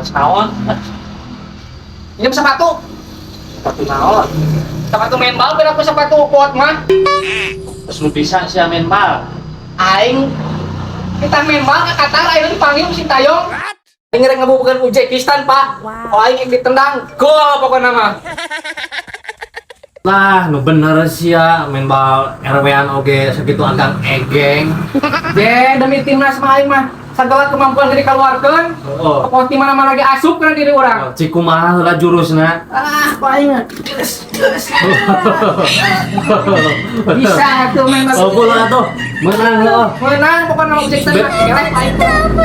Tos naon? Pinjam sepatu. Sepatu naon? Sepatu main bal beda ku sepatu pot mah. Terus nu bisa sia main bal. Aing kita main bal ke Qatar aing dipanggil ku Sintayong. Aing rek ngabubukeun Uzbekistan, Pak. Oh, aing ditendang gol pokokna mah. Lah, nu bener sia main bal RW-an oge segitu agang egeng. Je, demi timnas mah aing mah segala kemampuan diri keluarkan. Oh. Pokoknya di mana-mana lagi asup kana diri urang. Cik kumaha heula jurusna? Ah, kok aing mah. Geus, geus. Bisa tuh main bal. Oh, bola tuh. Menang heuh. Menang pokoknya mah Uzbekistan mah. Keleh aing.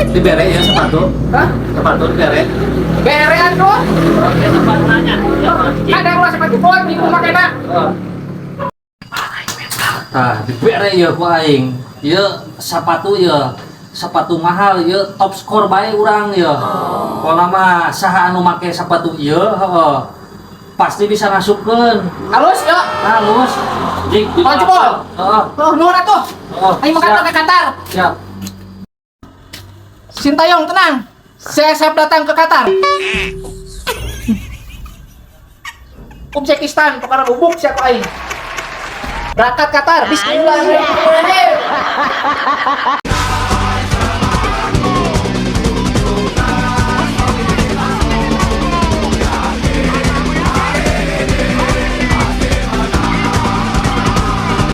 Dibere ya sepatu. Hah? Sepatu dibere. Bere atuh. Oke, sepatu nanya. Ada ulah sepatu pot di rumah kena. Tah, dibere ieu ku aing. Ieu sepatu ieu. Sepatu mahal ieu top skor bae urang ieu. Pokona mah saha anu make sepatu ieu heuh. Pasti bisa ngasupkeun. Halus ya. Halus. Jik, Oh, jebol. Heeh. Oh, nuhun atuh. Heeh. Aing makan Siap. ke Qatar. Siap. Sintayong tenang. Saya siap datang ke Qatar. Uzbekistan, perkara bubuk siapa aing. Berangkat Qatar. Bismillahirrahmanirrahim.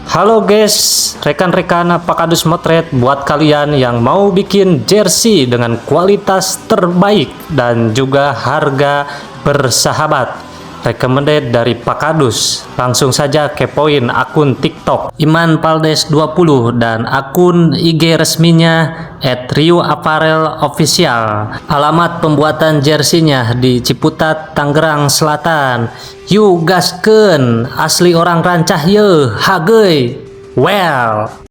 Halo guys, rekan-rekan Pakadus Motret, buat kalian yang mau bikin jersey dengan kualitas terbaik dan juga harga bersahabat, recommended dari Pakadus. Langsung saja kepoin akun TikTok Iman Paldes 20 dan akun IG resminya @RiuApparelOfficial. Alamat pembuatan jersinya di Ciputat, Tangerang Selatan. Yuk gaskeun, asli orang rancah ye, hageuy. Well.